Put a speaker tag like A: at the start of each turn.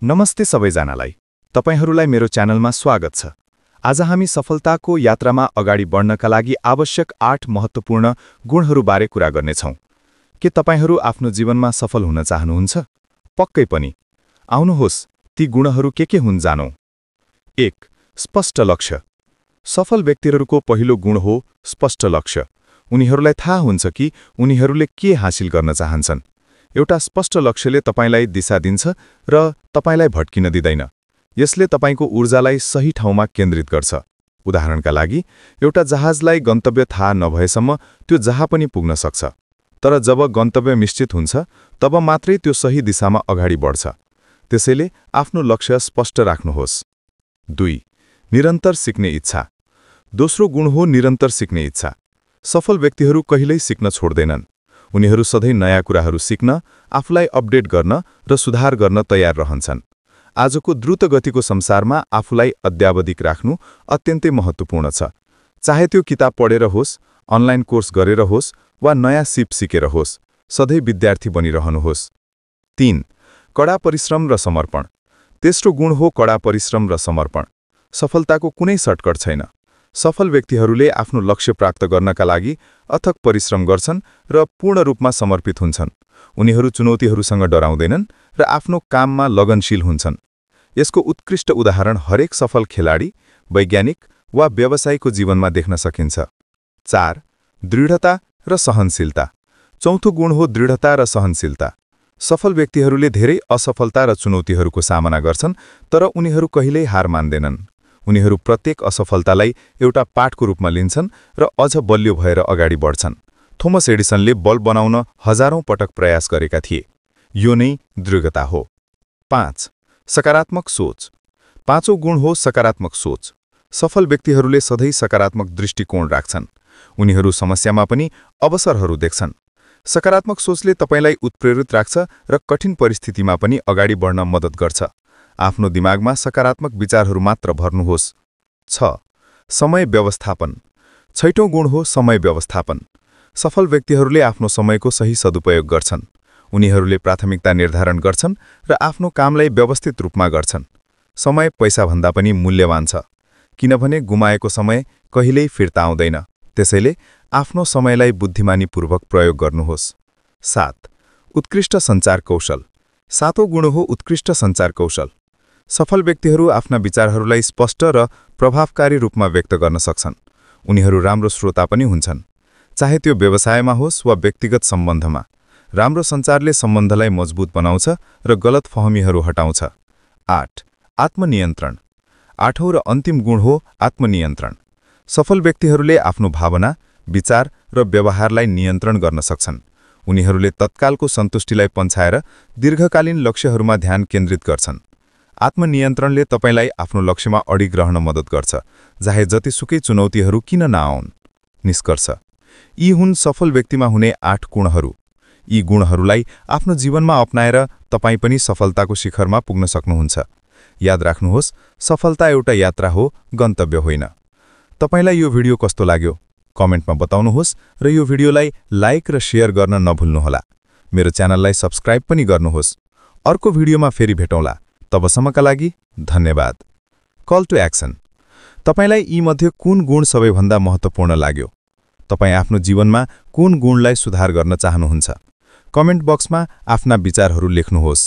A: नमस्ते सबैजनालाई। तपाईहरूलाई मेरो च्यानलमा स्वागत छ। आज हामी सफलताको यात्रामा अगाडि बढ्नका लागि आवश्यक 8 महत्त्वपूर्ण गुणहरूबारे कुरा गर्नेछौँ। के तपाईहरू आफ्नो जीवनमा सफल हुन चाहनुहुन्छ? पक्कै पनि। आउनुहोस्, ती गुणहरू के हुन् जानौँ। 1. स्पष्ट लक्ष्य। सफल व्यक्तिहरूको पहिलो गुण हो स्पष्ट लक्ष्य। उनीहरूलाई थाहा हुन्छ कि उनीहरूले के हासिल गर्न चाहन्छन्। एउटा स्पष्ट लक्ष्यले तपाईलाई दिशा दिन्छ र तपाईलाई भट्किन दिँदैन। यसले तपाईको ऊर्जालाई सही ठाउँमा केन्द्रित गर्छ। उदाहरणका लागि, एउटा जहाजलाई गन्तव्य थाहा नभएसम्म त्यो जहाँ पनि पुग्न सक्छ। तर जब गन्तव्य निश्चित हुन्छ, तब मात्रै त्यो सही दिशामा अगाडि बढ्छ। त्यसैले आफ्नो लक्ष्य स्पष्ट राख्नुहोस्। 2. निरन्तर सिक्ने इच्छा। दोस्रो गुण हो निरन्तर सिक्ने इच्छा। सफल व्यक्तिहरू कहिल्यै सिक्न छोड्दैनन्। उनीहरू सधैँ नयाँ कुराहरू सिक्न, आफूलाई अपडेट गर्न र सुधार गर्न तयार रहन्छन्। आजको द्रुत गतिको संसारमा आफूलाई अद्यावधिक राख्नु अत्यन्तै महत्त्वपूर्ण छ। चाहे त्यो किताब पढेर होस्, अनलाइन कोर्स गरेर होस् वा नयाँ सिप सिकेर होस्, सधैँ विद्यार्थी बनिरहनुहोस्। 3. कडा परिश्रम र समर्पण। तेस्रो गुण हो कडा परिश्रम र समर्पण। सफलताको कुनै सर्टकट छैन। सफल व्यक्तिहरूले आफ्नो लक्ष्य प्राप्त गर्नका लागि अथक परिश्रम गर्छन् र पूर्ण रूपमा समर्पित हुन्छन्। उनीहरू चुनौतीहरूसँग डराउँदैनन् र आफ्नो काममा लगनशील हुन्छन्। यसको उत्कृष्ट उदाहरण हरेक सफल खेलाडी, वैज्ञानिक वा व्यवसायीको जीवनमा देख्न सकिन्छ। 4. दृढता र सहनशीलता। चौथो गुण हो दृढता र सहनशीलता। सफल व्यक्तिहरूले धेरै असफलता र चुनौतीहरूको सामना गर्छन्, तर उनीहरू कहिल्यै हार मान्दैनन्। उनीहरू प्रत्येक असफलतालाई एउटा पाठको रूपमा लिन्छन् र अझ बलियो भएर अगाडि बढ्छन्। थोमस एडिसनले बल्ब बनाउन हजारौं पटक प्रयास गरेका थिए। यो नै दृढता हो। 5. सकारात्मक सोच। पाँचौं गुण हो सकारात्मक सोच। सफल व्यक्तिहरूले सधैँ सकारात्मक दृष्टिकोण राख्छन्। उनीहरू समस्यामा पनि अवसरहरू देख्छन्। सकारात्मक सोचले तपाईलाई उत्प्रेरित राख्छ र कठिन परिस्थितिमा पनि अगाडि बढ्न मद्दत गर्छ। आफ्नो दिमागमा सकारात्मक विचारहरू मात्र भर्नुहोस्। 6. समय व्यवस्थापन। छैटौं गुण हो समय व्यवस्थापन। सफल व्यक्तिहरूले आफ्नो समयको सही सदुपयोग गर्छन्। उनीहरूले प्राथमिकता निर्धारण गर्छन् र आफ्नो कामलाई व्यवस्थित रूपमा गर्छन्। समय पैसाभन्दा पनि मूल्यवान छ, किनभने गुमाएको समय कहिल्यै फिर्ता आउँदैन। त्यसैले आफ्नो समयलाई बुद्धिमानीपूर्वक प्रयोग गर्नुहोस्। 7. उत्कृष्ट सञ्चार कौशल। सातौं गुण हो उत्कृष्ट सञ्चार कौशल। सफल व्यक्तिहरू आफ्ना विचारहरूलाई स्पष्ट र प्रभावकारी रूपमा व्यक्त गर्न सक्छन्। उनीहरू राम्रो श्रोता पनि हुन्छन्, चाहे त्यो व्यवसायमा होस् वा व्यक्तिगत सम्बन्धमा। राम्रो सञ्चारले सम्बन्धलाई मजबुत बनाउँछ र गलतफहमीहरू हटाउँछ। 8. आत्मनियन्त्रण। आठौं र अन्तिम गुण हो आत्मनियन्त्रण। सफल व्यक्तिहरूले आफ्नो भावना, विचार र व्यवहारलाई नियन्त्रण गर्न सक्छन्। उनीहरूले तत्कालको सन्तुष्टिलाई पन्छाएर दीर्घकालीन लक्ष्यहरूमा ध्यान केन्द्रित गर्छन्। आत्मनियन्त्रणले तपाईलाई आफ्नो लक्ष्यमा अडिग रहन मद्दत गर्छ, चाहे जतिसुकै चुनौतीहरू किन नआउन्। निष्कर्ष, यी हुन् सफल व्यक्तिमा हुने 8 गुणहरू। यी गुणहरूलाई आफ्नो जीवनमा अपनाएर तपाईँ पनि सफलताको शिखरमा पुग्न सक्नुहुन्छ। याद राख्नुहोस्, सफलता एउटा यात्रा हो, गन्तव्य होइन। तपाईलाई यो भिडियो कस्तो लाग्यो? कमेन्टमा बताउनुहोस् र यो भिडियोलाई लाइक र शेयर गर्न नभुल्नुहोला। मेरो च्यानललाई सब्स्क्राइब पनि गर्नुहोस्। अर्को भिडियोमा फेरि भेटौँला। तबसम्मका लागि धन्यवाद। Call to action. तपाईलाई यीमध्ये कुन गुण सबैभन्दा महत्त्वपूर्ण लाग्यो? तपाईँ आफ्नो जीवनमा कुन गुणलाई सुधार गर्न चाहनुहुन्छ? कमेन्ट बक्समा आफ्ना विचारहरू लेख्नुहोस्।